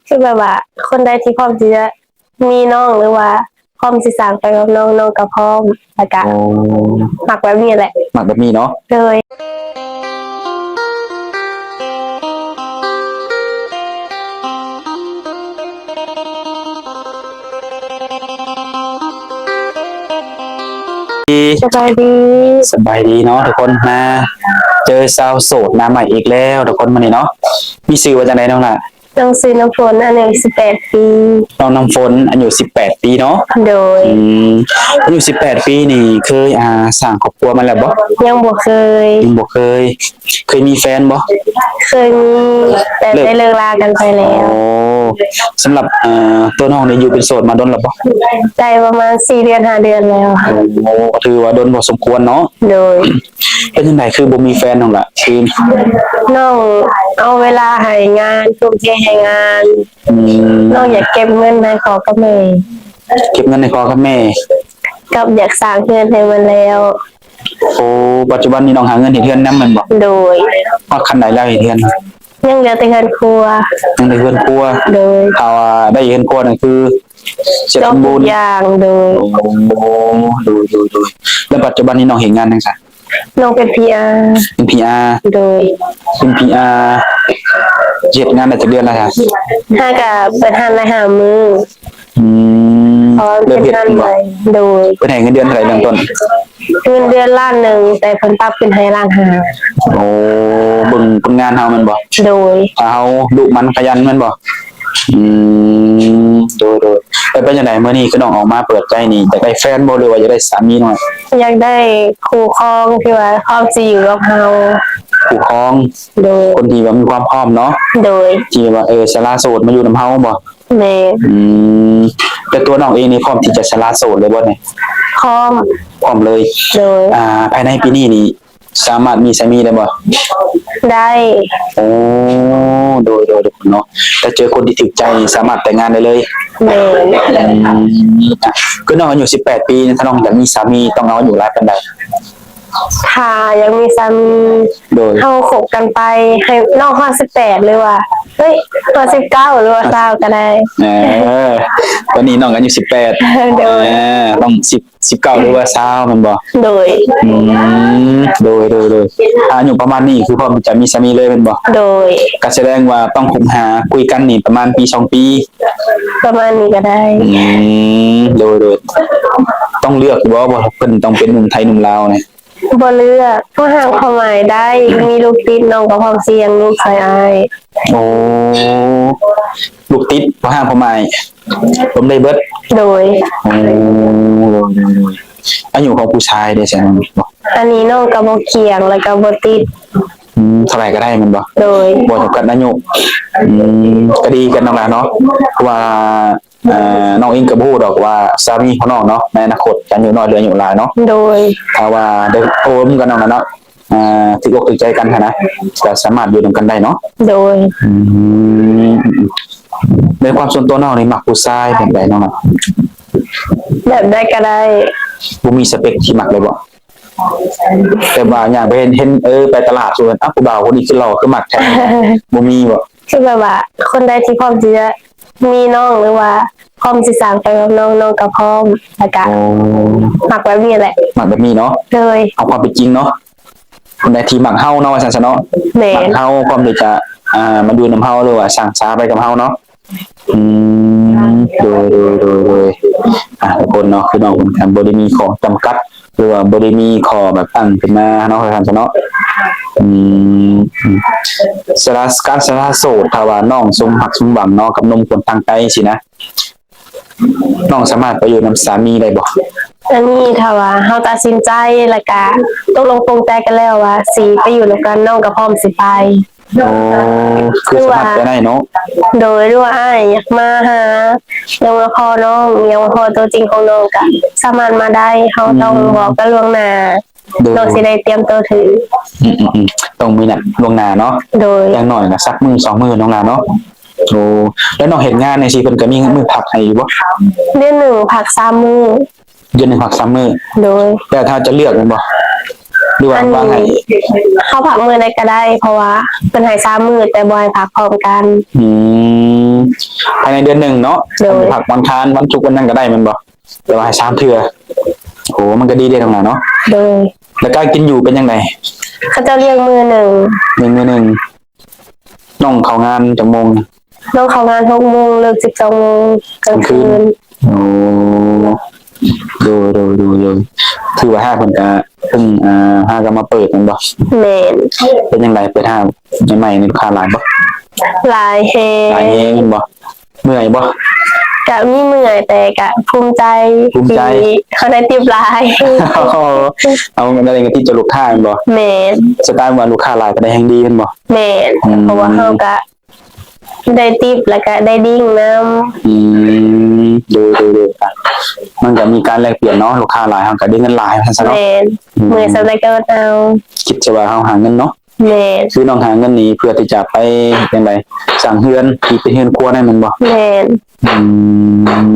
ຄືແບບວ່າຄົນໃດທີ່ພ້ອມທີ່ຈະມີນ້ອງ ຫຼືວ່າພ້ອມຊິສ້າງແຟນກັບນ້ອງ ນ້ອງກໍພ້ອມ ແລ້ວກະ ໂອ້ ມັກແບບນີ້ແຫຼະ ມັກແບບນີ້ເນາະ ໂດຍ. ສະບາຍດີ ສະບາຍດີເນາະທຸກຄົນ ມາເຈີສາວໂສດໜ້າໃໝ່ອີກແລ້ວທຸກຄົນ ມື້ນີ້ເນາະ. ມີຊື່ວ່າຈັ່ງໃດນ້ອງລະ? ນ້ອງຊື່ນ້ຳຝົນ ອາຍຸສິບແປດປີ. ນ້ອງນ້ຳຝົນ ອາຍຸສິບແປດປີເນາະ? ໂດຍ. ອືມ ອາຍຸສິບແປດປີນີ້ ເຄີຍ ອ່າ ສ້າງຄອບຄົວມາແລ້ວບໍ່? ຍັງບໍ່ເຄີຍ. ຍັງບໍ່ເຄີຍ. ເຄີຍມີແຟນບໍ່? ເຄີຍມີ ແຕ່ໄດ້ເລີກລາກັນໄປແລ້ວ. ໂອ້ ສຳລັບ ເອີ ຕົວນ້ອງນີ້ຢູ່ເປັນໂສດມາດົນແລ້ວບໍ່? ໄດ້ປະມານສີ່ເດືອນຫ້າເດືອນແລ້ວ. ໂອ້ ຖືວ່າດົນພໍສົມຄວນເນາະ? ໂດຍ. ເປັນຈັ່ງໃດຄືບໍ່ມີແຟນນ້ອງລະ? ຄືນ້ອງເອົາເວລາໃຫ້ງານ ທຸ່ມເທໃຫ້ງານ. ອືມ ນ້ອງຢາກເກັບເງິນໃຫ້ພໍ່ກັບແມ່. ເກັບເງິນໃຫ້ພໍ່ກັບແມ່ ກັບຢາກສ້າງເຮືອນໃຫ້ມັນແລ້ວ. ໂອ້ ປັດຈຸບັນນີ້ນ້ອງຫາເງິນເຮັດເຮືອນນຳແມ່ນບໍ່? ໂດຍ. ຮອດຂັ້ນໃດແລ້ວເຮັດເຮືອນ? ຍັງເຫຼືອແຕ່ເຮືອນຄົວ. ຍັງແຕ່ເຮືອນຄົວ. ໂດຍ. ຖ້າວ່າໄດ້ເຮືອນຄົວນີ້ຄືເສັດສົມບູນ ຈອບທຸກຢ່າງ. ໂດຍ. ໂອ້ ໂດຍ ໂດຍ ໂດຍ. ແລ້ວປັດຈຸບັນນີ້ນ້ອງເຮັດງານຫຍັງຊະ? ນ້ອງເປັນພີອາ. ເປັນພີອາ. ໂດຍ. ເປັນພີອາ ເຮັດງານໄດ້ຈັກເດືອນແລ້ວ? ຫາກະເປີດຮ້ານໄດ້ຫ້າມື້. ອືມ ເລີ່ມເຮັດແມ່ນບໍ່? ໂດຍ. ເພິ່ນໃຫ້ເງິນເດືອນເທົ່າໃດເບື້ອງຕົ້ນ? ເງິນເດືອນລ້ານໜຶ່ງ ແຕ່ເພິ່ນປັບຂຶ້ນໃຫ້ລ້ານຫ້າ. ໂອ້ ເບິ່ງຜົນງານເຮົາແມ່ນບໍ່? ໂດຍ. ຖ້າເຮົາດຸໝັ່ນຂະຫຍັນແມ່ນບໍ່? ອືມ ໂດຍ ໂດຍ. ແລ້ວເປັນຈັ່ງໃດ ມື້ນີ້ຄືນ້ອງອອກມາເປີດໃຈນີ້ ຢາກໄດ້ແຟນບໍ່ ຫຼືວ່າຢາກໄດ້ສາມີນ້ອຍ? ຢາກໄດ້ຄູ່ຄອງທີ່ວ່າພ້ອມຊິຢູ່ກັບເຮົາ. ຄູ່ຄອງ. ໂດຍ. ຄົນທີ່ວ່າມີຄວາມພ້ອມເນາະ? ໂດຍ. ທີ່ວ່າ ເອີ ສະຫຼະໂສດມາຢູ່ນຳເຮົາບໍ່? ແມ່ນ. ອືມ ແຕ່ຕົວນ້ອງເອງນີ້ພ້ອມທີ່ຈະສະຫຼະໂສດເລີຍບໍ່ນີ້? ພ້ອມ. ພ້ອມເລີຍ. ໂດຍ. ອ່າ ພາຍໃນປີນີ້ນີ້ ສາມາດມີສາມີໄດ້ບໍ່? ໄດ້. ໂອ້ ໂດຍ ໂດຍ ໂດຍເນາະ. ຖ້າເຈີຄົນທີ່ຖືກໃຈນີ້ສາມາດແຕ່ງງານໄດ້ເລີຍ? ແມ່ນ. ອືມ ຄືນ້ອງອາຍຸສິບແປດປີ ຖ້ານ້ອງຢາກມີສາມີຕ້ອງເອົາອາຍຸຫຼາຍປານໃດ? ຖ້າຢາກມີສາມີ ໂດຍ ເຮົາຄົບກັນໄປໃຫ້ນ້ອງຮອດສິບແປດ ຫຼືວ່າ ເອີຍ ຮອດສິບເກົ້າ ຫຼືວ່າຊາວກໍໄດ້. ເອີ ຕອນນີ້ນ້ອງອາຍຸສິບແປດ. ໂດຍ. ເອີ ຕ້ອງສິບ ສິບເກົ້າ ຫຼືວ່າຊາວແມ່ນບໍ່? ໂດຍ. ອືມ ໂດຍ ໂດຍ ໂດຍ. ອາຍຸປະມານນີ້ຄືພ້ອມທີ່ຈະມີສາມີເລີຍແມ່ນບໍ່? ໂດຍ. ກໍສະແດງວ່າຕ້ອງຄົບຫາຄຸຍກັນນີ້ປະມານປີສອງປີ ປະມານນີ້ກໍໄດ້. ອືມ ໂດຍ ໂດຍ. ຕ້ອງເລືອກຢູ່ບໍ່ ວ່າເພິ່ນຕ້ອງເປັນໜຸ່ມໄທໜຸ່ມລາວນີ້? ບໍ່ເລືອກ ເພາະຫາກພໍ່ໝາຍໄດ້ ມີລູກຕິດ ນ້ອງກໍພ້ອມຊິລ້ຽງລູກຊ່ອຍອ້າຍ. ໂອ້ ລູກຕິດ ບໍ່ຫາກພໍ່ໝາຍ ລົມໄດ້ເບິດ. ໂດຍ. ໂອ້ ໂດຍ ໂດຍ ໂດຍ. ອາຍຸຂອງຜູ້ຊາຍເດ້ຊັ້ນ? ອັນນີ້ນ້ອງກໍບໍ່ກ່ຽງ ແລ້ວກໍບໍ່ຕິດ. ອືມ ເທົ່າໃດກໍໄດ້ແມ່ນບໍ່? ໂດຍ. ບໍ່ຈຳກັດອາຍຸ. ອືມ ກໍດີກັນນ້ອງຫຼາເນາະ ເພາະວ່າ ເອີ ນ້ອງເອງກໍບໍ່ຮູ້ດອກວ່າສາມີຂອງນ້ອງເນາະ ໃນອະນາຄົດຈະອາຍຸນ້ອຍ ຫຼືອາຍຸຫຼາຍເນາະ. ໂດຍ. ຖ້າວ່າໄດ້ໂອ້ລົມກັນນ້ອງລະເນາະ ອ່າ ຖືກອົກຖືກໃຈກັນຫັ້ນນະ ກໍສາມາດຢູ່ນຳກັນໄດ້ເນາະ. ໂດຍ. ອືມ ໃນຄວາມສ່ວນຕົວນ້ອງນີ້ມັກຜູ້ຊາຍແບບໃດນ້ອງ? ແບບໃດກໍໄດ້. ບໍ່ມີສະເປັກທີ່ມັກເລີຍບໍ່? ແບບວ່າຍ່າງໄປເຫັນ ເຫັນ ເອີ ໄປຕະຫຼາດ ເອີ ອ້າວ ຜູ້ບ່າວຄົນນີ້ຄືຫຼໍ່ຄືມັກແທ້ ບໍ່ມີບໍ່? ຄືແບບວ່າຄົນໃດທີ່ພ້ອມທີ່ຈະມີນ້ອງ ຫຼືວ່າພ້ອມຊິສ້າງແຟນກັບນ້ອງ ນ້ອງກໍພ້ອມ ແລ້ວກະ ໂອ້ ມັກແບບນີ້ແຫຼະ. ມັກແບບນີ້ເນາະ? ໂດຍ. ເອົາຄວາມເປັນຈິງເນາະ ຄົນໃດທີ່ມັກເຮົາເນາະ ວ່າຊັ້ນຊະເນາະ. ແມ່ນ. ມັກເຮົາ ພ້ອມທີ່ຈະ ອ່າ ມາຢູ່ນຳເຮົາ ຫຼືວ່າສ້າງສາໄປກັບເຮົາເນາະ. ອືມ ໂດຍ ໂດຍ ໂດຍ ໂດຍ. ອ່າ ທຸກຄົນເນາະ ຄືນ້ອງເພິ່ນກໍບໍ່ໄດ້ມີຂໍ້ຈຳກັດ ຫຼືວ່າບໍ່ໄດ້ມີຂໍ້ແບບຕັ້ງຂຶ້ນມາເນາະ ວ່າຊັ້ນຊະເນາະ. ອືມ ສະຫຼະ ການສະຫຼະໂສດ ຖ້າວ່ານ້ອງສົມຮັກສົມຫວັງເນາະ ກັບໜຸ່ມຄົນທາງໄກຊີ້ນະ ນ້ອງສາມາດໄປຢູ່ນຳສາມີໄດ້ບໍ່? ອັນນີ້ຖ້າວ່າເຮົາຕັດສິນໃຈ ແລ້ວກະຕົກລົງປົງໃຈກັນແລ້ວວ່າຊິໄປຢູ່ນຳກັນ ນ້ອງກໍພ້ອມຊິໄປ. ໂອ້ ຄືສາມາດໄປໄດ້ເນາະ? ໂດຍ. ຫຼືວ່າອ້າຍຢາກມາຫາ ຢາກມາພໍ້ນ້ອງ ຢາກມາພໍ້ຕົວຈິງຂອງນ້ອງ ກໍສາມາດມາໄດ້ ເຮົາຕ້ອງ ອືມ ບອກກັນລ່ວງໜ້າ. ໂດຍ. ນ້ອງຊິໄດ້ຕຽມຕົວຖືກ. ອືມໆໆ ຕ້ອງມີນັດລ່ວງໜ້າເນາະ. ໂດຍ. ຢ່າງໜ້ອຍກໍສັກມື້ສອງມື້ນ້ອງຫຼ້າເນາະ. ໂອ້ ແລ້ວນ້ອງເຮັດງານຈັ່ງຊີ້ ເພິ່ນກໍມີມື້ພັກໃຫ້ຢູ່ບໍ່? ເດືອນໜຶ່ງພັກສາມມື້. ເດືອນໜຶ່ງພັກສາມມື້. ໂດຍ. ແລ້ວຖ້າຈະເລືອກແມ່ນບໍ່ ຫຼືວ່າ ອັນນີ້ ວ່າໃຫ້ ເຮົາພັກມື້ໃດກໍໄດ້ ເພາະວ່າເພິ່ນໃຫ້ສາມມື້ ແຕ່ບໍ່ໃຫ້ພັກພ້ອມກັນ. ອືມ ໃນເດືອນໜຶ່ງເນາະ ໂດຍ ໄປພັກວັນຄານ ວັນສຸກ ວັນຫຍັງກໍໄດ້ແມ່ນບໍ່? ແຕ່ວ່າໃຫ້ສາມເທື່ອ. ໂອ້ ມັນກໍດີເດ້ນ້ອງຫຼ້າເນາະ. ໂດຍ. ແລ້ວການກິນຢູ່ເປັນຈັ່ງໃດ? ເຂົາເຈົ້າລ້ຽງມື້ໜຶ່ງ. ລ້ຽງມື້ໜຶ່ງ. ນ້ອງເຂົ້າງານຈັກໂມງ? ນ້ອງເຂົ້າງານຫົກໂມງ ເລີກສິບສອງໂມງກາງຄືນ. ໂອ້ ໂດຍ ໂດຍ ໂດຍ ໂດຍ. ຖືວ່າຮ້ານເພິ່ນກະເພິ່ງ ອ່າ ຫາກະມາເປີດແມ່ນບໍ່? ແມ່ນ. ເປັນຈັ່ງໃດ ເປີດຮ້ານໃໝ່ໆ ນີ້ລູກຄ້າຫຼາຍບໍ່? ຫຼາຍແຮງ. ຫຼາຍແຮງແມ່ນບໍ່? ເມື່ອຍບໍ່? ກະມີເມື່ອຍ ແຕ່ກະພູມໃຈ. ພູມໃຈ. ທີ່ເຮົາໄດ້ຕິບຫຼາຍ. ເອົາ ໄດ້ເງິນຕິບຈາກລູກຄ້າແມ່ນບໍ່? ແມ່ນ. ສະໄຕລ໌ວ່າລູກຄ້າຫຼາຍກໍໄດ້ແຮງດີແມ່ນບໍ່? ແມ່ນ. ອືມ ເພາະວ່າເຮົາກະ ໄດ້ຕິບ ແລ້ວກະໄດ້ດິ້ງນຳ. ອືມ ໂດຍ ໂດຍ ໂດຍ. ມັນກະມີການແລກປ່ຽນເນາະ ລູກຄ້າຫຼາຍເຮົາກະໄດ້ເງິນຫຼາຍວ່າຊັ້ນຊະເນາະ. ແມ່ນ. ອືມ ເມື່ອຍສ່ຳໃດກໍເອົາ. ຄິດຊະວ່າເຮົາຫາເງິນເນາະ. ແມ່ນ. ຊື້ນ້ອງຫາເງິນນີ້ເພື່ອທີ່ຈະໄປເຮັດຈັ່ງໃດ? ສ້າງເຮືອນທີ່ເປັນເຮືອນຄົວນັ້ນແມ່ນບໍ່? ແມ່ນ. ອືມ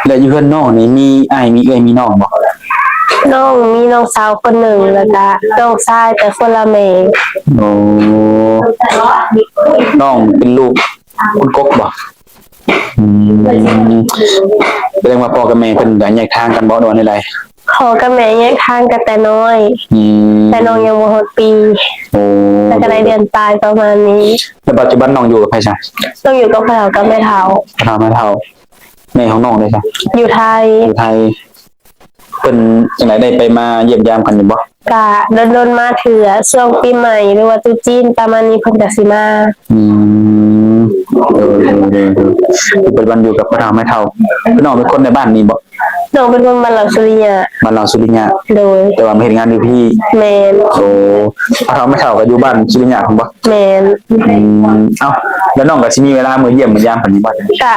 ແລະຢູ່ເຮືອນນ້ອງນີ້ມີອ້າຍມີເອື້ອຍມີນ້ອງບໍ່? ນ້ອງມີນ້ອງສາວຄົນໜຶ່ງ ແລ້ວກະນ້ອງຊາຍແຕ່ຄົນລະແມ່. ໂອ້ ນ້ອງເປັນລູກຄົນກົກບໍ່? ອືມ ສະແດງວ່າພໍ່ກັບແມ່ເພິ່ນກະແຍກທາງກັນບໍ່ ຫຼືວ່າແນວໃດ? ພໍ່ກັບແມ່ແຍກທາງກັນແຕ່ນ້ອຍ. ອືມ ແຕ່ນ້ອງຍັງບໍ່ຮອດປີ. ໂອ້ ແລ້ວກໍໄດ້ເດືອນປາຍປະມານນີ້. ແລ້ວປັດຈຸບັນນ້ອງຢູ່ກັບໃຜຊະ? ນ້ອງຢູ່ກັບພໍ່ເຖົ້າກັບແມ່ເຖົ້າ. ພໍ່ເຖົ້າແມ່ເຖົ້າ. ແມ່ຂອງນ້ອງເດ້ຊະ? ຢູ່ໄທ. ຢູ່ໄທ. ເພິ່ນຈັ່ງໃດ ໄດ້ໄປມາຢ້ຽມຢາມກັນຢູ່ບໍ່? ກະດົນໆມາເທື່ອ ຊ່ວງປີໃໝ່ ຫຼືວ່າຕຸດຈີນປະມານນີ້ ເພິ່ນກະຊິມາ. ອືມ ເອີ ເອີ ເອີ ເອີ ປັດຈຸບັນຢູ່ກັບພໍ່ເຖົ້າແມ່ເຖົ້າ. ນ້ອງເປັນຄົນໃນບ້ານນີ້ບໍ່? ນ້ອງເປັນຄົນບ້ານລາວສຸລິຍະ. ບ້ານລາວສຸລິຍະ. ໂດຍ. ແຕ່ວ່າມາເຮັດງານຢູ່ພີ້. ແມ່ນ. ໂອ້ ພໍ່ເຖົ້າແມ່ເຖົ້າກໍຢູ່ບ້ານສຸລິຍະພຸ້ນບໍ່? ແມ່ນ. ອືມ ເອົ້າ ແລ້ວນ້ອງກໍຊິມີເວລາມາຢ້ຽມມາຢາມເພິ່ນຢູ່ບໍ່? ກະ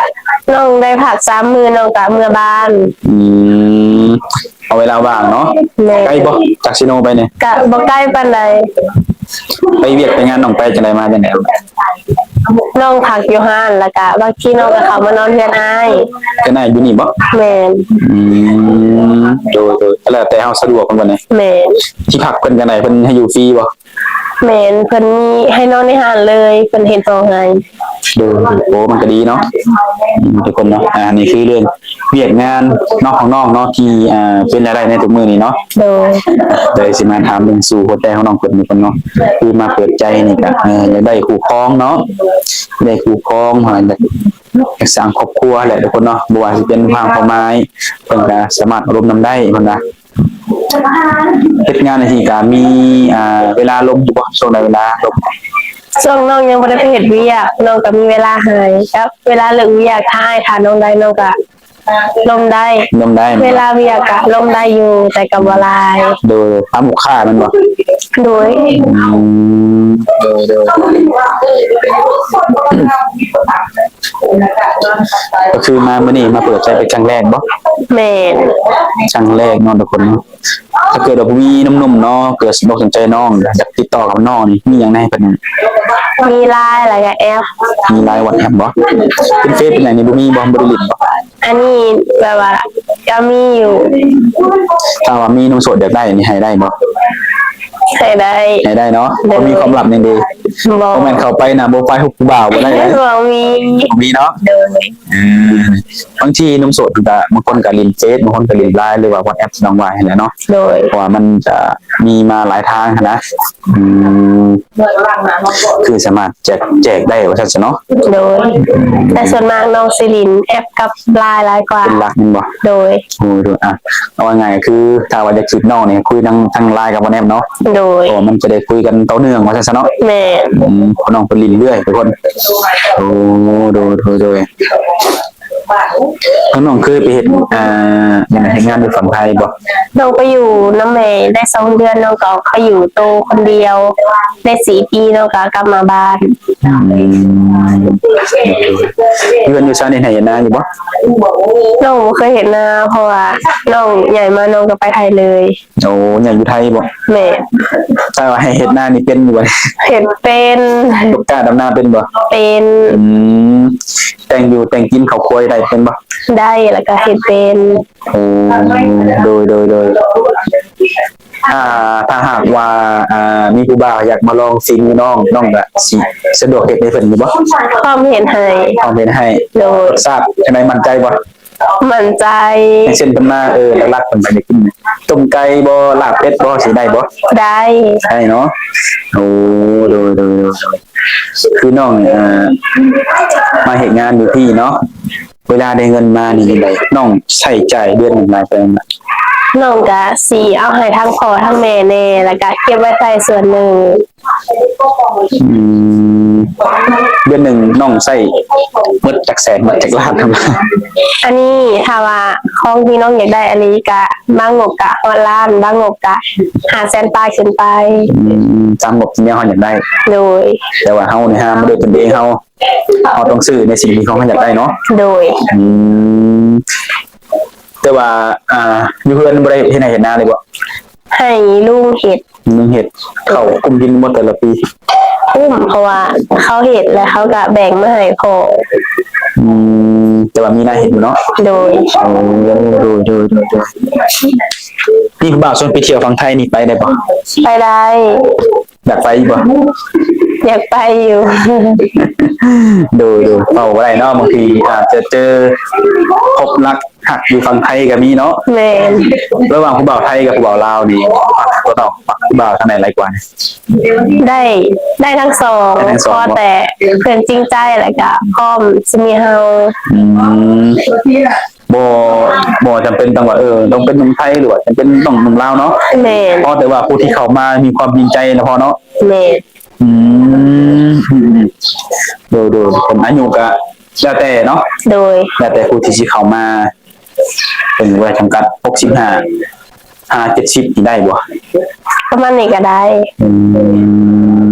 ນ້ອງໄດ້ພັກສາມມື້ ນ້ອງກະເມືອບ້ານ. ອືມ ເອົາເວລາວ່າງເນາະ. ແມ່ນ. ໄກບໍ່ ຈາກເຊໂນໄປນີ້? ກະບໍ່ໄກປານໃດ. ໄປວຽກໄປງານ ນ້ອງໄປຈັ່ງໃດມາຈັ່ງໃດ? ນ້ອງພັກຢູ່ຮ້ານ ແລ້ວກະບາງທີນ້ອງກໍເຂົ້າມານອນເຮືອນອ້າຍ. ເຮືອນອ້າຍຢູ່ນີ້ບໍ່? ແມ່ນ. ອືມ ໂດຍ ໂດຍ ກໍແລ້ວແຕ່ເຮົາສະດວກແມ່ນບໍ່ນີ້? ແມ່ນ. ທີ່ພັກເພິ່ນຈັ່ງໃດ ເພິ່ນໃຫ້ຢູ່ຟຣີບໍ່? ແມ່ນ ເພິ່ນມີໃຫ້ນອນໃນຮ້ານເລີຍ ເພິ່ນເຮັດຫ້ອງໃຫ້. ໂດຍ ໂອ້ ມັນກໍດີເນາະ ອືມ ທຸກຄົນເນາະ. ອ່າ ນີ້ຄືເລື່ອງວຽກງານເນາະ ຂອງນ້ອງເນາະ ທີ່ ອ່າ ເປັນລາຍໄດ້ໃນທຸກມື້ນີ້ເນາະ. ໂດຍ. ເລີຍຊິມາຖາມເລື່ອງສູ່ຫົວໃຈຂອງນ້ອງເພິ່ນທຸກຄົນເນາະ ຄືມາເປີດໃຈນີ້ກະ ເອີ ຢາກໄດ້ຄູ່ຄອງເນາະ ໄດ້ຄູ່ຄອງ ຢາກ ຢາກສ້າງຄອບຄົວແຫຼະທຸກຄົນເນາະ. ບໍ່ວ່າຊິເປັນທາງຄວາມໝາຍ ເພິ່ນກະສາມາດໂອ້ລົມນຳໄດ້ເພິ່ນວ່າ. ເຮັດງານຈັ່ງຊີ້ກະມີ ອ່າ ເວລາລົມຢູ່ບໍ່? ຊ່ວງໃດເວລາລົມ? ຊ່ວງນ້ອງຍັງບໍ່ໄດ້ໄປເຮັດວຽກ ນ້ອງກະມີເວລາໃຫ້ກັບເວລາເລີກວຽກ. ຖ້າອ້າຍຖ້ານ້ອງໄດ້ ນ້ອງກະລົມໄດ້. ລົມໄດ້. ເວລາວຽກກະລົມໄດ້ຢູ່ ແຕ່ກະບໍ່ຫຼາຍ. ໂດຍ. ຕາມລູກຄ້າແມ່ນບໍ່? ໂດຍ. ອືມ ໂດຍ ໂດຍ. ກໍຄືມາມື້ນີ້ມາເປີດໃຈເປັນຄັ້ງແລກບໍ່? ແມ່ນ. ຄັ້ງແລກເນາະທຸກຄົນເນາະ. ຖ້າເກີດວ່າຜູ້ມີໜຸ່ມໆເນາະ ເກີດສົນອົກສົນໃຈນ້ອງ ຢາກຕິດຕໍ່ກັບນ້ອງນີ້ ມີຫຍັງແດ່ເພິ່ນ? ມີ LINE ແລ້ວກະແອັບ. ມີ LINE WhatsApp ບໍ່? ເປັນເຟສເປັນຫຍັງນີ້ບໍ່ມີບໍ່? ບໍ່ໄດ້ຫຼິ້ນບໍ່? ອັນນີ້ແບບວ່າກໍມີຢູ່. ຖ້າວ່າມີໜຸ່ມໂສດຢາກໄດ້ນີ້ໃຫ້ໄດ້ບໍ່? ໃຫ້ໄດ້. ໃຫ້ໄດ້ເນາະ. ໂດຍ. ບໍ່ມີຄວາມລັບຫຍັງເດ? ບໍ່. ບໍ່ແມ່ນເຂົ້າໄປນະ ບໍ່ໄປຮູບຜູ້ບ່າວບໍ່ໄດ້ເດ້. ບໍ່ມີ. ບໍ່ມີເນາະ. ໂດຍ. ເອີ ບາງທີໜຸ່ມໂສດເພິ່ນກະ ບາງຄົນກະຫຼິ້ນເຟສ ບາງຄົນກະຫຼິ້ນ LINE ຫຼືວ່າ WhatsApp ນ້ອງວ່າຫັ້ນແຫຼະເນາະ. ໂດຍ. ເພາະວ່າມັນຈະມີມາຫຼາຍທາງຫັ້ນນະ. ອືມ ຄືສາມາດແຈກ ແຈກໄດ້ວ່າຊັ້ນຊະເນາະ. ໂດຍ. ແຕ່ສ່ວນມາກນ້ອງຊິຫຼິ້ນແອັບກັບ LINE ຫຼາຍກວ່າ. ເປັນຫຼັກແມ່ນບໍ່? ໂດຍ. ໂອ້ ໂດຍ. ອ່ະ ເອົາງ່າຍໆ ຄືຖ້າວ່າຢາກຈີບນ້ອງນີ້ ຄຸຍທາງ ທາງ LINE ກັບ WhatsApp ເນາະ. ໂດຍ. ເພາະວ່າມັນຈະໄດ້ຄຸຍກັນຕໍ່ເນື່ອງວ່າຊັ້ນຊະເນາະ. ແມ່ນ. ອືມ ນ້ອງເພິ່ນຫຼິ້ນເລື້ອຍທຸກຄົນ. ໂອ້ ໂດຍ ໂດຍ ໂດຍ. ທາງນ້ອງເຄີຍໄປເຮັດ ອ່າ ຫຍັງ ເຮັດງານຢູ່ຝັ່ງໄທບໍ່? ນ້ອງໄປຢູ່ນຳແມ່ໄດ້ສອງເດືອນ ນ້ອງກໍອອກໄປຢູ່ໂຕຄົນດຽວໄດ້ສີ່ປີ ນ້ອງກໍກັບມາບ້ານ. ອືມ ເຮືອນຢູ່ຊານເຮັດໄຮ່ເຮັດນາຢູ່ບໍ່? ນ້ອງບໍ່ເຄີຍເຮັດນາ ເພາະວ່ານ້ອງໃຫຍ່ມາ ນ້ອງກໍໄປໄທເລີຍ. ໂອ້ ໃຫຍ່ຢູ່ໄທບໍ່? ແມ່ນ. ຖ້າວ່າໃຫ້ເຮັດນານີ້ເປັນຢູ່ບໍ່? ເຮັດເປັນ. ຕົກກ້າດຳນາເປັນບໍ່? ເປັນ. ອືມ ແຕ່ງຢູ່ແຕ່ງກິນເຂົ້າຄົວໄດ້ເປັນບໍ່? ໄດ້ ແລ້ວກໍເຮັດເປັນ. ໂອ້ ໂດຍ ໂດຍ ໂດຍ. ອ່າ ຖ້າຫາກວ່າ ອ່າ ມີຜູ້ບ່າວຢາກມາລອງສີມືນ້ອງ ນ້ອງກະຊິສະດວກເຮັດໃຫ້ເພິ່ນຢູ່ບໍ່? ພ້ອມເຮັດໃຫ້. ພ້ອມເຮັດໃຫ້. ໂດຍ. ລົດຊາດຈັ່ງໃດ ໝັ້ນໃຈບໍ່? ໝັ້ນໃຈ. ຢ່າງເຊັ່ນເພິ່ນມາ ເອີ ຫຼັກໆເພິ່ນຢາກໄດ້ກິນຕົ້ມໄກ່ບໍ່ ລາບເປັດບໍ່ ຊິໄດ້ບໍ່? ໄດ້. ໄດ້ເນາະ. ໂອ້ ໂດຍ ໂດຍ ໂດຍ ໂດຍ. ຄືນ້ອງ ເອີ ມາເຮັດງານຢູ່ພີ້ເນາະ ເວລາໄດ້ເງິນມານີ້ຈັ່ງໃດ ນ້ອງໃຊ້ຈ່າຍເດືອນໜຶ່ງຫຼາຍປານໃດ? ນ້ອງກະຊິເອົາໃຫ້ທັງພໍ່ທັງແມ່ແດ່ ແລ້ວກະເກັບໄວ້ໃຊ້ສ່ວນໜຶ່ງ. ອືມ ເດືອນໜຶ່ງນ້ອງໃຊ້ໝົດຈັກແສນ ໝົດຈັກລ້ານ? ອັນນີ້ຖ້າວ່າຂອງທີ່ນ້ອງຢາກໄດ້ອີ່ຫຼີກະ ບາງງົບກະຮອດລ້ານ ບາງງົບກະຫ້າແສນປາຍຂຶ້ນໄປ. ອືມ ຕາມງົບທີ່ແນວເຮົາຢາກໄດ້. ໂດຍ. ແຕ່ວ່າເຮົານີ້ຫາມາດ້ວຍຕົນເອງເຮົາ ເຮົາຕ້ອງຊື້ໃນສິ່ງທີ່ເຮົາຢາກໄດ້ເນາະ. ໂດຍ. ອືມ ແຕ່ວ່າ ອ່າ ຢູ່ເຮືອນບໍ່ໄດ້ເຮັດໄຮ່ເຮັດນາເລີຍບໍ່? ໃຫ້ລຸງເຮັດ. ລຸງເຮັດ. ເຂົ້າກຸ້ມກິນບໍ່ແຕ່ລະປີ? ກຸ້ມ ເພາະວ່າເຂົາເຮັດ ແລ້ວເຂົາກະແບ່ງມາໃຫ້ພໍ່. ອືມ ແຕ່ວ່າມີນາຍເຮັດຢູ່ເນາະ? ໂດຍ. ໂອ້ ໂດຍ ໂດຍ ໂດຍ ໂດຍ. ມີຜູ້ບ່າວຊວນໄປທ່ຽວຝັ່ງໄທນີ້ໄປໄດ້ບໍ່? ໄປໄດ້. ຢາກໄປຢູ່ບໍ່? ຢາກໄປຢູ່. ໂດຍ ໂດຍ. ເວົ້າບໍ່ໄດ້ເນາະ ບາງທີອາດຈະເຈີພົບລັກຮັກຢູ່ຝັ່ງໄທກໍມີເນາະ. ແມ່ນ. ລະຫວ່າງຜູ້ບ່າວໄທກັບຜູ້ບ່າວລາວນີ້ ມັກຜູ້ບ່າວ ມັກຜູ້ບ່າວທາງໃດຫຼາຍກວ່າ? ໄດ້ ໄດ້ທັງສອງ ໄດ້ທັງສອງ ຂໍແຕ່ເພິ່ນຈິງໃຈ ແລ້ວກໍພ້ອມຊິມີເຮົາ. ອືມ. ບໍ່ ບໍ່ຈຳເປັນຕ້ອງວ່າ ເອີ ຕ້ອງເປັນໜຸ່ມໄທ ຫຼືວ່າຈຳເປັນຕ້ອງໜຸ່ມລາວເນາະ. ແມ່ນ. ຂໍແຕ່ວ່າຜູ້ທີ່ເຂົ້າມາມີຄວາມຈິງໃຈນະພໍ່ເນາະ. ແມ່ນ. ອືມ ໂດຍ ໂດຍ. ເປັນອາຍຸກະແລ້ວແຕ່ເນາະ. ໂດຍ. ແລ້ວແຕ່ຜູ້ທີ່ຊິເຂົ້າມາ. ເປັນໄວຈຳກັດ ຫົກສິບຫ້າ ຫາ ເຈັດສິບ ນີ້ໄດ້ບໍ່? ປະມານນີ້ກໍໄດ້. ອືມ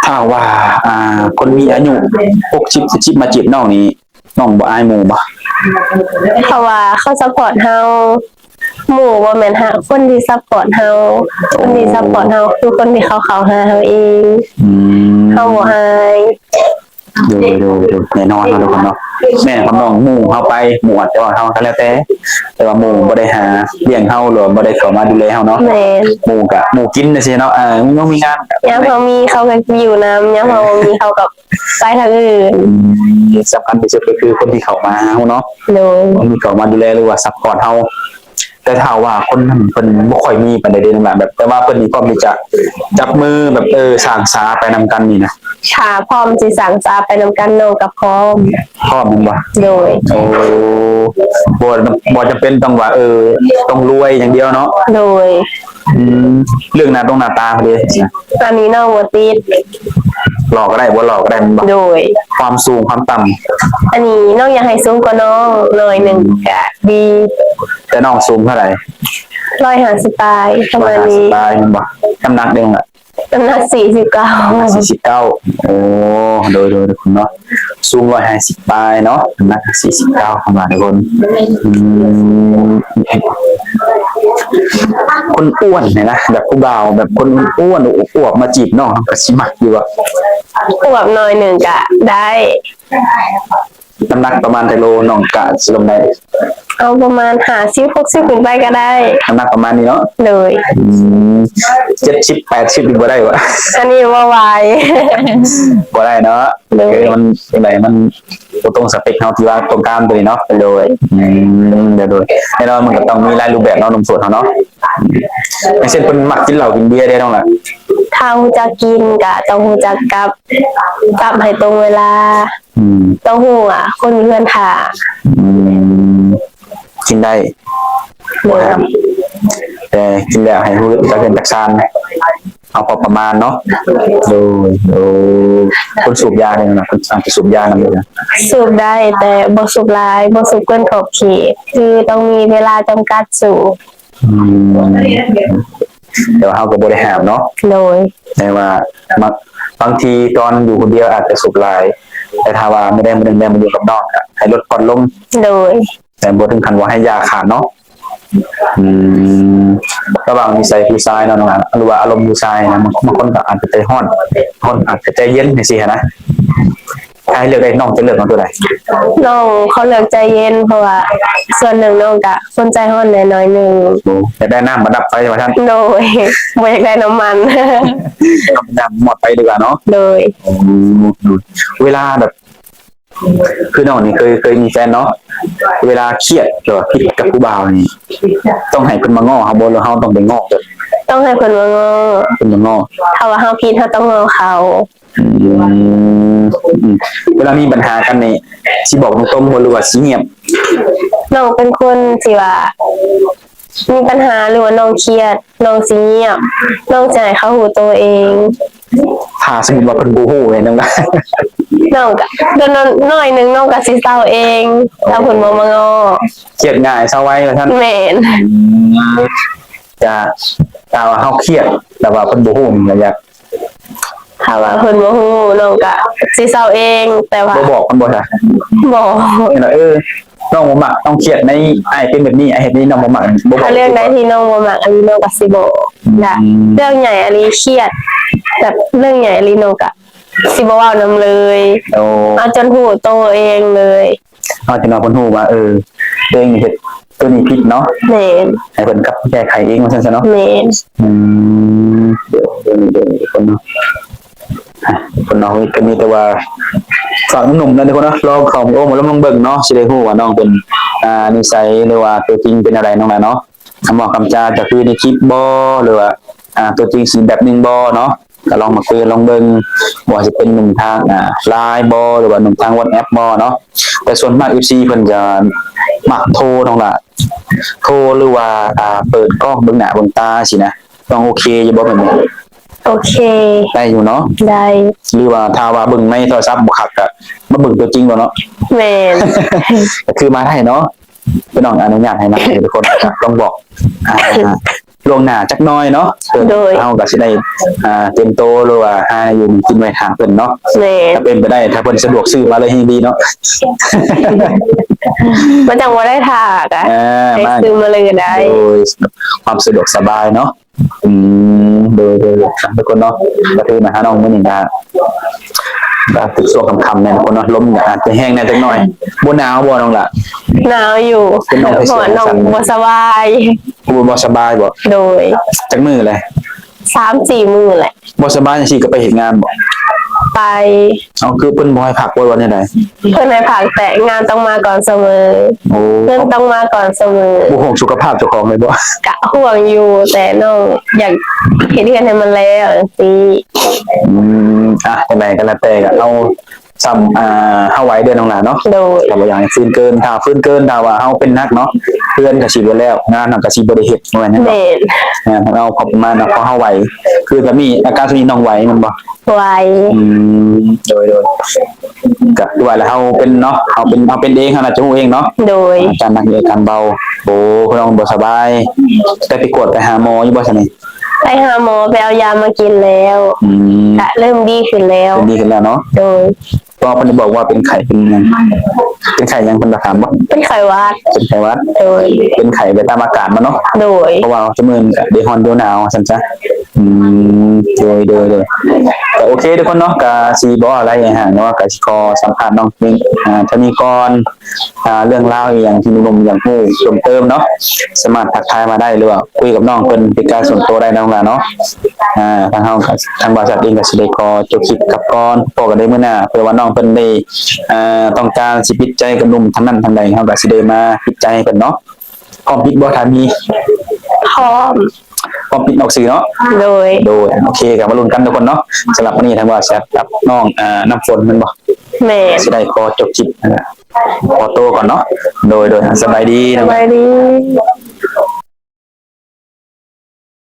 ຖ້າວ່າ ອ່າ ຄົນມີອາຍຸ ຫົກສິບ ເຈັດສິບ ມາຈີບນ້ອງນີ້ ນ້ອງບໍ່ອາຍໝູ່ບໍ່? ເພາະວ່າເຂົາຊັບພອດເຮົາ. ໝູ່ບໍ່ແມ່ນຫາ ຄົນທີ່ຊັບພອດເຮົາ ຄົນທີ່ຊັບພອດເຮົາຄືຄົນທີ່ເຂົາເຂົ້າຫາເຮົາເອງ. ອືມ ເຮົາບໍ່ອາຍ. ໂດຍ ໂດຍ ໂດຍ. ແນ່ນອນເນາະທຸກຄົນເນາະ. ແມ່ນຄຳນ້ອງ ໝູ່ເຮົາໄປ ໝູ່ອາດຈະວ່າເຮົາກໍແລ້ວແຕ່ ແຕ່ວ່າໝູ່ບໍ່ໄດ້ຫາລ້ຽງເຮົາ ຫຼືວ່າບໍ່ໄດ້ເຂົ້າມາດູແລເຮົາເນາະ. ແມ່ນ. ໝູ່ກະໝູ່ກິນຈັ່ງຊີ້ເນາະ. ເອີ ຍັງມີງານ ຍາມເຮົາມີເຂົາກໍຢູ່ນຳ ຍາມເຮົາບໍ່ມີເຂົາກໍ ໄປທາງອື່ນ. ອືມ ສຳຄັນທີ່ສຸດກໍຄືຄົນທີ່ເຂົ້າມາຫາເຮົາເນາະ. ໂດຍ. ຄົນທີ່ເຂົ້າມາດູແລ ຫຼືວ່າຊັບພອດເຮົາ. ແຕ່ຖ້າວ່າຄົນນັ້ນເພິ່ນບໍ່ຄ່ອຍມີປານໃດເດ້ນ້ອງຫຼ້າ ແບບ ແຕ່ວ່າເພິ່ນນີ້ພ້ອມທີ່ຈະຈັບມືແບບ ເອີ ສ້າງສາໄປນຳກັນນີ້ນະ. ຖ້າພ້ອມຊິສ້າງສາໄປນຳກັນ ນ້ອງກໍພ້ອມ. ພ້ອມແມ່ນບໍ່? ໂດຍ. ໂອ້ ບໍ່ ບໍ່ຈຳເປັນຕ້ອງວ່າ ເອີ ຕ້ອງລວຍຢ່າງດຽວເນາະ. ໂດຍ. ອືມ ເລື່ອງໜ້າຕົງໜ້າຕາເດ້? ອັນນີ້ນ້ອງບໍ່ຕິດ. ຫຼໍ່ກໍໄດ້ ບໍ່ຫຼໍ່ກໍໄດ້ແມ່ນບໍ່? ໂດຍ. ຄວາມສູງຄວາມຕ່ຳ? ອັນນີ້ນ້ອງຢາກໃຫ້ສູງກວ່ານ້ອງໜ້ອຍໜຶ່ງກະດີ. ແຕ່ນ້ອງສູງເທົ່າໃດ? ຮ້ອຍຫ້າສິບປາຍ ປະມານນີ້. ຮ້ອຍຫ້າສິບປາຍແມ່ນບໍ່? ນ້ຳໜັກເດ້ນ້ອງ? ນ້ຳໜັກສີ່ສິບເກົ້າ. ສີ່ສິບເກົ້າ. ໂອ້ ໂດຍ ໂດຍ ໂດຍ ເນາະ. ສູງຮ້ອຍຫ້າສິບປາຍເນາະ ນ້ຳໜັກສີ່ສິບເກົ້າ ປະມານນີ້. ອືມ ຄົນອ້ວນນີ້ນະ ແບບຜູ້ບ່າວແບບຄົນອ້ວນອວບໆມາຈີບນ້ອງ ເຮົາກໍຊິມັກຢູ່ບໍ່? ອວບໜ້ອຍໜຶ່ງກະໄດ້. ນ້ຳໜັກປະມານເທົ່າໂລ ນ້ອງກະຊິລົງໄດ້? ເອົາປະມານຫ້າສິບ ຫົກສິບຂຶ້ນໄປກໍໄດ້. ນ້ຳໜັກປະມານນີ້ເນາະ? ໂດຍ. ອືມ ເຈັດສິບ ແປດສິບນີ້ບໍ່ໄດ້ຫວາ? ອັນນີ້ບໍ່ໄຫວ. ບໍ່ໄດ້ເນາະ. ໂດຍ. ເອີ ມັນຈັ່ງໃດ ມັນບໍ່ຕົງສະເປັກເຮົາທີ່ວ່າຕ້ອງການຕົວນີ້ເນາະ. ໂດຍ. ອືມ ໂດຍ ໂດຍ. ແນ່ນອນມັນກໍຕ້ອງມີຫຼາຍຮູບແບບເນາະ ໜຸ່ມໂສດເຮົາເນາະ. ຢ່າງເຊັ່ນ ເພິ່ນມັກກິນເຫຼົ້າກິນເບຍເດ້ນ້ອງຫຼ້າ? ຖ້າຮູ້ຈັກກິນກໍຕ້ອງຮູ້ຈັກກັບ ກັບໃຫ້ຕົງເວລາ. ອືມ ຕ້ອງຮູ້ວ່າຄົນຢູ່ເຮືອນຖ້າ. ອືມ ກິນໄດ້. ໂດຍ. ແຕ່ກິນແລ້ວໃຫ້ຮູ້ຈັກເຮືອນຈັກຊານ ເອົາພໍປະມານເນາະ. ໂດຍ. ໂອ້ ຄົນສູບຢານີ້ນະ ເພິ່ນອາດຈະສູບຢານຳເດ້. ສູບໄດ້ ແຕ່ບໍ່ສູບຫຼາຍ ບໍ່ສູບເກີນຂອບເຂດ ຄືຕ້ອງມີເວລາຈຳກັດສູບ. ອືມ ແຕ່ວ່າເຮົາກໍບໍ່ໄດ້ຫ້າມເນາະ. ໂດຍ. ແຕ່ວ່າບາງ ບາງທີຕອນຢູ່ຄົນດຽວອາດຈະສູບຫຼາຍ ແຕ່ຖ້າວ່າມື້ໃດມື້ໜຶ່ງໄດ້ມາຢູ່ກັບນ້ອງ ກໍໃຫ້ລົດຜ່ອນລົງ. ໂດຍ. ແຕ່ບໍ່ເຖິງຂັ້ນວ່າໃຫ້ຢ່າຂາດເນາະ. ອືມ ລະຫວ່າງນິໄສຜູ້ຊາຍເນາະນ້ອງ ຫຼືວ່າອາລົມຜູ້ຊາຍນະ ບາງຄົນກໍອາດຈະໃຈຮ້ອນ ບາງຄົນອາດຈະໃຈເຢັນຈັ່ງຊີ້ຫັ້ນນະ. ຖ້າໃຫ້ເລືອກໄດ້ ນ້ອງຈະເລືອກເອົາຕົວໃດ? ນ້ອງຂໍເລືອກໃຈເຢັນ ເພາະວ່າສ່ວນໜຶ່ງນ້ອງກະຄົນໃຈຮ້ອນແດ່ໜ້ອຍໜຶ່ງ. ໂອ້ ຢາກໄດ້ນ້ຳມາດັບໄຟວ່າຊັ້ນ. ໂດຍ ບໍ່ຢາກໄດ້ນ້ຳມັນ ນ້ຳມອດໄຟດີກວ່າເນາະ. ໂດຍ ໂອ້ ເວລາແບບ ຄືນ້ອງນີ້ເຄີຍ ເຄີຍມີແຟນເນາະ ເວລາຄຽດ ຫຼືວ່າຜິດກັບຜູ້ບ່າວນີ້ ຕ້ອງໃຫ້ເພິ່ນມາງໍ້ເຮົາບໍ່ ຫຼືເຮົາຕ້ອງໄປງໍ້ເພິ່ນ? ຕ້ອງໃຫ້ເພິ່ນມາງໍ້. ເພິ່ນມາງໍ້. ຖ້າວ່າເຮົາຜິດ ເຮົາຕ້ອງງໍ້ເຂົາ. ອືມ ເວລາມີບັນຫາກັນນີ້ ຊິບອກຕົງໆບໍ່ ຫຼືວ່າຊິງຽບ? ນ້ອງເປັນຄົນທີ່ວ່າ ມີບັນຫາ ຫຼືວ່ານ້ອງຄຽດ ນ້ອງຊິງຽບ ນ້ອງຈະໃຫ້ເຂົາຮູ້ໂຕເອງ. ຖ້າສົມມຸດວ່າເພິ່ນບໍ່ຮູ້ແມ່ນຈັ່ງໃດ? ນ້ອງກະ ໂດນໜ້ອຍໜຶ່ງ ນ້ອງກະຊິເຊົາເອງ ຖ້າເພິ່ນບໍ່ມາງໍ້. ຄຽດງ່າຍເຊົາໄວວ່າຊັ້ນ. ແມ່ນ. ອືມ ຈະ ຖ້າວ່າເຮົາຄຽດ ແຕ່ວ່າເພິ່ນບໍ່ຮູ້ ກໍຢາກ ຖ້າວ່າເພິ່ນບໍ່ຮູ້ ນ້ອງກະຊິເຊົາເອງ ແຕ່ວ່າ ບໍ່ບອກເພິ່ນບໍ່ຊະ? ບໍ່. ເອີ ນ້ອງບໍ່ມັກ ນ້ອງຄຽດໃນອ້າຍເປັນແບບນີ້ ອ້າຍເຮັດນີ້ ນ້ອງບໍ່ມັກ ບໍ່ບອກ. ຖ້າເລື່ອງໃດທີ່ນ້ອງບໍ່ມັກ ອັນນີ້ນ້ອງກໍຊິບອກ. ອືມ ເລື່ອງໃຫຍ່ອີ່ຫຼີ ຄຽດແບບເລື່ອງໃຫຍ່ອີ່ຫຼີ ນ້ອງກໍຊິບໍ່ເວົ້ານຳເລີຍ. ໂອ້ ເອົາຈົນຮູ້ໂຕເອງເລີຍ. ເຮົາຈະນອນເພິ່ນຮູ້ວ່າ ເອີ ຕົວເອງເຮັດຕົວນີ້ຜິດເນາະ. ແມ່ນ. ໃຫ້ເພິ່ນກັບແກ້ໄຂເອງວ່າຊັ້ນຊະເນາະ. ແມ່ນ. ອືມ ເດີ ເດີ ເດີ ຄົນເນາະ ຄົນເນາະ ກໍມີແຕ່ວ່າຝາກໜຸ່ມໆນະທຸກຄົນເນາະ ລອງເຂົ້າມາໂອ້ມາລົມເບິ່ງເນາະ ຊິໄດ້ຮູ້ວ່ານ້ອງເປັນ ອ່າ ນິໄສ ຫຼືວ່າຕົວຈິງເປັນແນວໃດ ນ້ອງຫຼ້າເນາະ. ຄຳເວົ້າຄຳຈາຈະຄືໃນຄລິບບໍ່ ຫຼືວ່າ ອ່າ ຕົວຈິງຊິແບບໜຶ່ງບໍ່ເນາະ ກໍລອງມາຄຸຍກັນລອງເບິ່ງ ບໍ່ວ່າຊິເປັນໜຸ່ມທາງ ອ່າ ລາຍບໍ່ ຫຼືວ່າໜຸ່ມທາງວັອດແອັບບໍ່ເນາະ. ແຕ່ສ່ວນມາກເອັຟຊີເພິ່ນຈະມັກໂທ ນ້ອງຫຼ້າ ໂທ ຫຼືວ່າ ອ່າ ເປີດກ້ອງເບິ່ງໜ້າເບິ່ງຕາຊີ້ນະ ນ້ອງໂອເຄຢູ່ບໍ່ແບບນີ້? ໂອເຄ ໄດ້ຢູ່ເນາະ. ໄດ້. ຫຼືວ່າຖ້າວ່າເບິ່ງໃນໂທລະສັບບໍ່ຄັກ ກໍມາເບິ່ງຕົວຈິງເນາະ. ແມ່ນ. ກໍຄືມາໄດ້ເນາະ. ພີ່ນ້ອງອະນຸຍາດໃຫ້ນຳ ທຸກຄົນ ກໍຕ້ອງບອກ ອ່າ ລ່ວງໜ້າຈັກໜ້ອຍເນາະ. ໂດຍ. ເຮົາກໍຊິໄດ້ ອ່າ ຕຽມໂຕ ຫຼືວ່າຫາຢູ່ກິນໄວ້ຖ້າເພິ່ນເນາະ. ແມ່ນ. ຖ້າເປັນໄປໄດ້ ຖ້າເພິ່ນສະດວກຊື້ມາເລີຍແຮ່ງດີເນາະ ມັນຈັ່ງບໍ່ໄດ້ຖ້າກະ ເອີ ໄດ້ຊື້ມາເລີຍກໍໄດ້. ໂດຍ ຄວາມສະດວກສະບາຍເນາະ. ອືມ ໂດຍ ໂດຍ ທຸກຄົນເນາະ ກໍຖືມາຫານ້ອງມື້ນີ້ນະ ກໍຖືຊ່ວງຄ່ຳໆແດ່ທຸກຄົນເນາະ ລົມກໍອາດຈະແຮງແດ່ຈັກໜ້ອຍ. ບໍ່ໜາວບໍ່ນ້ອງຫຼ້າ? ໜາວຢູ່ ເປັນນ້ອງ ເພາະວ່ານ້ອງບໍ່ສະບາຍ. ໂອ້ ບໍ່ສະບາຍບໍ່? ໂດຍ. ຈັກມື້ແລ້ວ? ສາມສີ່ມື້ແຫຼະ. ບໍ່ສະບາຍຈັ່ງຊີ້ກໍໄປເຮັດງານບໍ່? ໄປ. ເອົາ ຄືເພິ່ນບໍ່ໃຫ້ພັກບໍ່ ຫຼືວ່າແນວໃດ? ເພິ່ນໃຫ້ພັກ ແຕ່ງານຕ້ອງມາກ່ອນສະເໝີ. ໂອ້ ເງິນຕ້ອງມາກ່ອນສະເໝີ. ບໍ່ຫ່ວງສຸຂະພາບເຈົ້າຂອງເລີຍບໍ່? ກະຫ່ວງຢູ່ ແຕ່ນ້ອງຢາກເຮັດເຮືອນໃຫ້ມັນແລ້ວຈັ່ງຊີ້. ອືມ ອ່ະ ຈັ່ງໃດກໍແລ້ວແຕ່ ກໍເອົາສ່ຳ ອ່າ ເຮົາໄຫວເດີນ້ອງຫຼ້າເນາະ. ໂດຍ. ຖ້າບໍ່ຢາກໃຫ້ຟື້ນເກີນ ຖ້າຟື້ນເກີນ ຖ້າວ່າເຮົາເປັນໜັກເນາະ ເຮືອນກໍຊິບໍ່ແລ້ວ ງານເຮົາກໍຊິບໍ່ໄດ້ເຮັດ ແມ່ນບໍ່? ແມ່ນ. ເຮົາເອົາພໍປະມານເນາະ ພໍເຮົາໄຫວ ຄືກໍມີອາການຊ່ວງນີ້ນ້ອງໄຫວແມ່ນບໍ່? ໄຫວ. ອືມ ໂດຍ ໂດຍ ກໍຄືວ່າແຫຼະ ເຮົາເປັນເນາະ ເຮົາເປັນ ເຮົາເປັນເອງ ເຮົາໜ້າຈະຮູ້ເອງເນາະ. ໂດຍ. ອາການໜັກ ອາການເບົາ. ໂອ້ ນ້ອງບໍ່ສະບາຍ ໄດ້ໄປກວດໄປຫາໝໍຢູ່ບໍ່ຊະນີ້? ໄປຫາໝໍ ໄປເອົາຢາມາກິນແລ້ວ. ອືມ ກະເລີ່ມດີຂຶ້ນແລ້ວ. ເລີ່ມດີຂຶ້ນແລ້ວເນາະ. ໂດຍ. ເພາະວ່າເພິ່ນໄດ້ບອກວ່າເປັນໄຂ້ເປັນຫຍັງ? ເປັນໄຂ້ຫຍັງ ເພິ່ນກໍຖາມບໍ່? ເປັນໄຂ້ຫວັດ. ເປັນໄຂ້ຫວັດ. ໂດຍ. ເປັນໄຂ້ໄປຕາມອາກາດມັນເນາະ. ໂດຍ. ເພາະວ່າຊຸມື້ນີ້ກໍເດຮອນເດໜາວວ່າຊັ້ນຊະ. ອືມ ໂດຍ ໂດຍ ໂດຍ. ກໍໂອເຄທຸກຄົນເນາະ ກໍຊິບໍ່ເວົ້າຫຼາຍຫຍັງເນາະ ກໍຊິຂໍສຳພາດນ້ອງເພງ ອ່າ ເທົ່ານີ້ກ່ອນ. ອ່າ ເລື່ອງລາວອີ່ຫຍັງທີ່ໜຸ່ມໆຢາກຮູ້ເພີ່ມເຕີມເນາະ ສາມາດທັກທາຍມາໄດ້ ຫຼືວ່າຄຸຍກັບນ້ອງເພິ່ນເປັນການສ່ວນຕົວໄດ້ນຳເນາະ. ອ່າ ທາງເຮົາກໍ ທາງບໍລິສັດເອງກໍຊິໄດ້ຂໍຈົບຄລິບກັບກ່ອນ ພໍ້ກັນໃນມື້ໜ້າ ເພື່ອວ່ານ້ອງເພິ່ນໄດ້ ອ່າ ຕ້ອງການຊິປິດໃຈກັບໜຸ່ມທາງນັ້ນທາງໃດ ເຮົາກໍຊິໄດ້ມາປິດໃຈໃຫ້ເພິ່ນເນາະ. ພ້ອມປິດບໍ່ ຖ້າມີ? ພ້ອມ. ພ້ອມປິດອອກສື່ເນາະ? ໂດຍ. ໂດຍ. ໂອເຄ ກໍມາລຸ້ນກັນທຸກຄົນເນາະ. ສຳລັບມື້ນີ້ທາງບໍລິສັດກັບນ້ອງ ອ່າ ນ້ຳຝົນແມ່ນບໍ່? ແມ່ນ. ຊິໄດ້ຂໍຈົບຄລິບ ອ່າ ຂໍໂຕກ່ອນເນາະ. ໂດຍ ໂດຍ ສະບາຍດີ. ສະບາຍດີ.